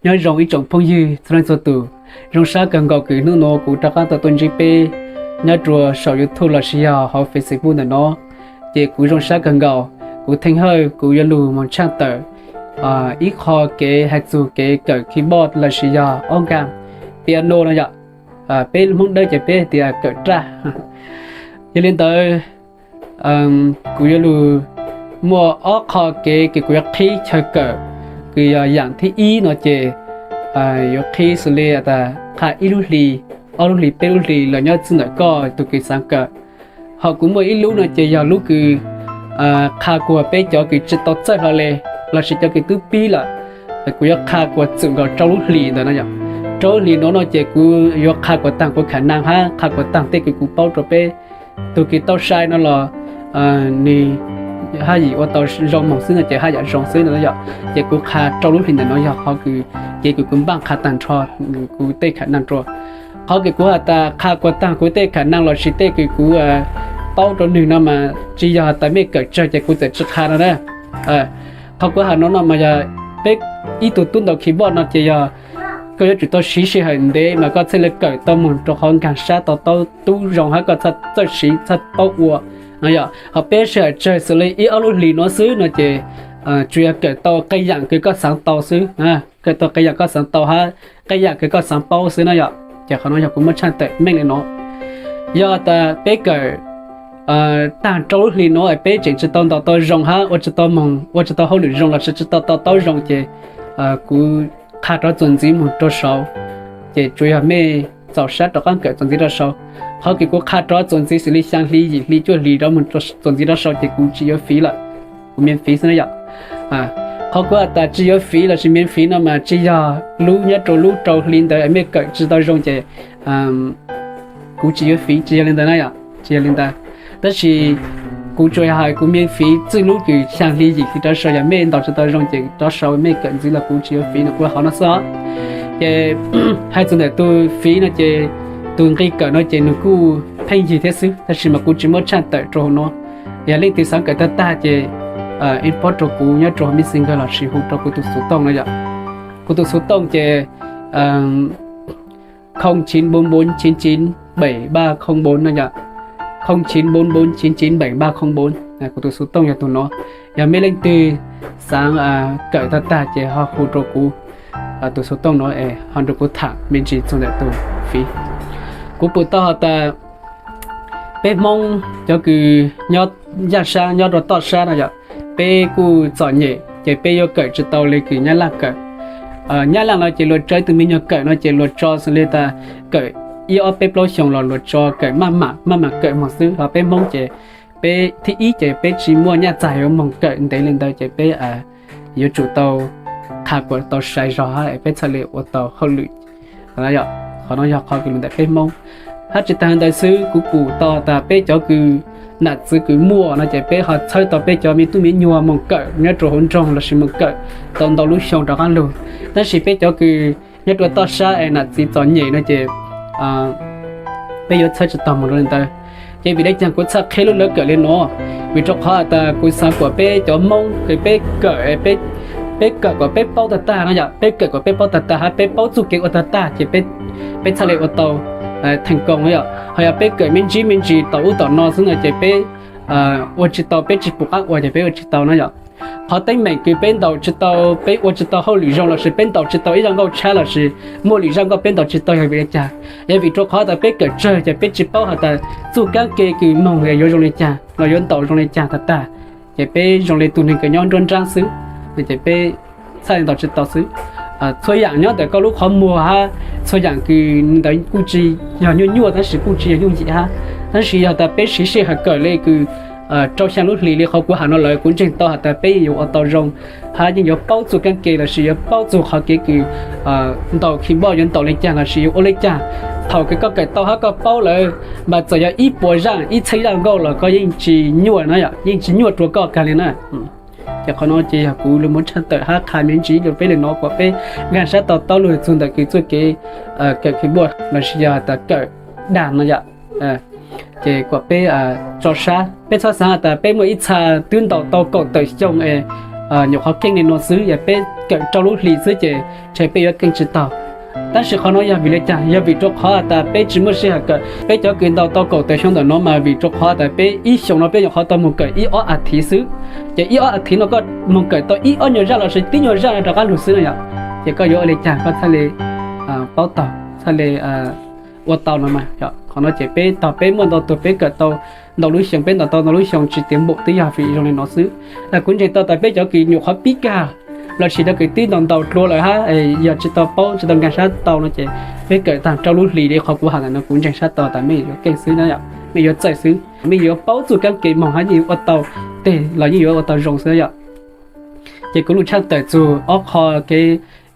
Nyob zoo ib tsoom phooj ywg txhua leej txhua tus, zoo sab kawg nkaus kws hnub nuav kuv rov qaab tau tuaj ntsib peb nyob rua saum YouTube lossis yog hauv Facebook ntawm no. Ces kuv zoo sab kawg nkaus, kuv Theej Hawj kuv yuav lug moog tshaj tawm ib qho kev hais txug kev kawm keyboard lossis yog organ, piano no yom. Peb Hmoob Dawb ces peb tias kawm raj. Yog li ntawd, kuv yuav lug muaj ob qho kev kws kuv yuav qhib chaw kawm, kws yog yaam thib ib no ces yuav qhib xws li tas qha ib lub hlis, ob lub hlis, peb lub hlis los nyob txij ntawm koj tug kws xaav kawm. Ho kuv muaj ib lub no ces yog lub kws qha kuas peb cov kws tsi tau txawj hlo le lossis cov kws twb pib lawm. Kuv yuav qha kuas txwm nkaus rau lub hlis ntawd no yom. Rau lub hlis no no ces kuv yuav qha kuas taag kuv khả năng hab qha kuas taag tej kws kuv paub rau peb. Tug kws tau sai no los nwg haj yam ua tau zoo moog xwb no ces haj yam zoo xwb no yom. Ces kuv qha rau lub hlis ntawm no yog qhov kws, kev kws kuv npaaj qha taag nrho kuv tej khả năng rua. Qhov kws kuv has tas qha kuas taag kuv tej khả năng lossis tej kws kuv paub rau nwg no mas tsi yog has tas mej kawm tsawg ces kuv txawm tsi qha no na. Qhov kuv has no no mas yog peb ib tug tub ntaus keyboard no ces yog koj yuav tsum tau siv sij hawm ntev mas koj thiaj li kawm tau moog rau qhov nkaag sab tau taub tub zoo hab koj txhaj txawj siv txhaj paub ua no yom. Ho peb sij hawm tsawg xws li ib ob lub hlis no xwb no ces tsuas yog kawm tau qee yaam kws koj xaav tau xwb, kawm tau qee yaam koj xaav tau hab qee yaam kws koj xaav paub xwb no yom. Ces qhov no yog kuv muab tshaj tawm meej li no. Yog tas peb kawm taag rau lub hlis no peb tseem tsi tau ntaus tau zoo hab ua tsi tau moog ua tsi tau hauj lwm zoo lossis tsi tau to taub zoo ces kuv qha rov txuas ntxiv moog rau saud, ces tsuas yog mej txaus sab rov qaab kawm txuas ntxiv rau saud. Qhov kws kuv qha rov txuas ntxiv xws li xyaa hli, yim hli, cuaj hlis rov moog txuas ntxiv rau saud ces kuv tsi yuav fiv lawm, kuv miễn phí xwb na yom. Qhov kuv has tas tsi yuav fiv lossis miễn phí no mas tsi yog lub nyob rau lub rau hli ntawd mej kawm tsi tau zoo ces kuv tsi yuav fiv, tsi yog li ntawd na yom, tsi yog li ntawd. Tab sis kuv tsuas yog hais kuv miễn phí txij lub kws xyaa hli, yim hli rov saud, yog mej ntaus tsi tau zoo ces rov saud mej kawm ntxiv los kuv tsi yuav fiv no kuv hais qhov no xwb os. Ces hais txug ntawm tug fiv no ces tug nqi kawm no ces nwg kuj pheej yig thiab xwb, tab sis mas kuv tsi muab tshaj tawm rau hauv no. Yog leej twg xaav kawm tag tag ces inbox rau kuv nyob rau hauv Messenger lossis hu rau kuv tug xuv tooj no yom. Kuv tug xuv tooj ces không chín bốn bốn chín chín bảy ba không bốn no yom. Không chín bốn bốn chín chín bảy ba không bốn, kuv tug xuv tooj yog tug no. Yog mej leej twg xaav kawm tag tag ces ho hu rau kuv tug xuv tooj no es ho nrug kuv tham me ntsis txug ntawm tug fiv. Kuv pum tau has tas peb Hmoob cov kws nyob yaj sab nyob rau toj sab no yom, peb kuj txom nyem ces peb yuav kawm tsi tau le kws Nyab Laj kawm. Nyab Laj no ces luag tso ib tug me nyuag kawm no ces luag tso xws li tas kawm ib ob peb plaub xyoos los luag tso kawm maj mam maj mam kawm moog xwb, ho peb Hmoob ces peb thib ib ces peb tsi muaj nyaj txag yuav moog kawm ntev li ntawd ces peb yuav tsum tau qha kuas tau sai zog hab peb txhaj li ua tau hauj lwm. Qhov no yog qhov kws lug ntawm peb Hmoob. Hab tsi taag ntawd xwb, kuv pum tau tas peb cov kws nam txwv kws muaj no ces peb ho txhawb tau peb cov me tub me nyuag moog kawm nyob rau hauv nroog lossis moog kawm tau ntau lub xyoo rov qaab lug. Tab sis peb cov kws nyob rau toj sab es nam txiv txom nyem no ces peb yuav txhawb tsi tau moog rau li ntawd. Ces vim le caag kuv txhaj qhib lub lawv kawm li no? Vim rau qhov tas kuv xaav kuas peb cov Hmoob kws peb kawm, peb kawm kuas peb paub tag tag no yom, peb kawm kuas peb paub tag tag hab peb paub txuj kev ua tag tag ces peb txhaj li ua tau theej koos no yom. Ho yog peb kawm me ntsis me ntsis tom ub tom no xwb no ces peb ua tsi tau, peb tsi pum qab ua ces peb ua tsi tau no yom. Qhov teeb meem kws peb ntaus tsi tau, peb ua tsi tau hauj lwm zoo lossis peb ntaus tsi tau ib zaj nkauj tshab lossis muaj lwm zaj nkauj peb ntaus tsi tau yog vim le caag? Yog vim rau qhov tas peb kawm tsawg ces peb tsi paub has tas txuj kaab ke kws moog yuav zoo le caag los yuav ntaus zoo le caag tag tag, ces peb zoo le tug neeg kws nyob nruab nraab xwb, ces peb txhaj li ntaus tsi tau xwb. Txhua yaam nyob ntawm koj lub qhov muag hab txhua yaam kws ntawd kuj tsi yog nyuaj nyuaj tab sis kuj tsi yog yooj yim hab. Tab sis yog tas peb siv sij hawm kawm le kws rau xyaa lub hlis li qhov kuv has no lawm kuv ntseeg tau has tas peb yeej yuav ua tau zoo hab yeej yuav paub txuj kaab ke lossis yuav paub txug qhov kev kws ntaus keyboard yuav ntaus le caag lossis yuav ua le caag. Thaum kws koj kawm tau hab koj paub lawm mas txawm yog ib puas zaj ib txheeb zaj nkauj los koj yeej tsi nyuaj no yom, yeej tsi nyuaj rua koj kag li na. Ces qhov no ces yog kuv lug muab tshaj tawm hab qha me ntsis rau peb le no kuas peb nkaag sab to taub lug txug ntawm kws txuj kev kawm keyboard lossis yog tas kawm dag no yom. Ces kuas peb tso sab, peb txhob xaav has tas peb muaj ib txha twb ntaus tau kaum tawm xyoo es nyuam qhuav keej le no xwb, yog peb kawm rau lub hlis xwb ces ntshe peb yuav keej tsis taug. Tab sis qhov no yog vim li cas? Yog vim rau qhov tas peb tsis muaj sij hawm kawm. Peb cov kws ntaus tau kaum tawm xyoo ntawm no mas vim rau qhov tas peb ib xyoos no peb nyuam qhuav tau mus kawm ib ob as thiv xwb. Ces ib ob as thiv no koj mus kawm tau ib ob nyuag zaj los sis tib nyuag zaj no rov qab lug xwb no yom. Ces koj yuav ua li cas koj txhaj li paub taug, txhaj li ua tau no mas. Qhov no ces peb tog peb muaj ntau tug peb kawm tau ntau lub xyoo, peb ntaus tau ntau lub xyoo tsis tiav npaum twb yog vim zoo li no xwb. Kuv ntseeg tau tas peb cov kws nyuam qhuav pib kag los sis cov kws twb ntaus ntaus dlua lawm hab yog tsis tau paub tsis tau nkaag sab tau no ces peb kawm taag rau lub hlis li qhov kuv has ntawm no kuv ntseeg sab tau tas mej yuav keej xwb na yom, mej yuav txawj xwb, mej yuav paub txuj kaab kev moog hab yeej yuav ua tau teg los yeej yuav ua tau zoo xwb yom. Ces kuv lug tshaaj tawm txug ob qho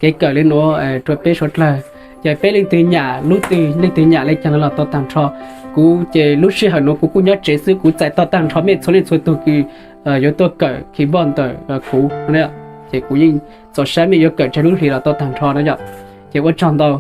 kev kawm li nuav rua peb suav dlawg. Ces peb leej twg nyam lub twg, leej twg nyam le caag no los tau taag nrho. Kuv ces lub sij hawm nuav kuv kuj nyob tsev xwb, kuv txais tau taag nrho mej txhua leej txhua tug kws yuav tuaj kawm keyboard ntawm kuv, ces kuv yeej txaus sab mej yuav kawm tsawg lub hlis los tau taag nrho na yom. Ces ua tsaug ntau.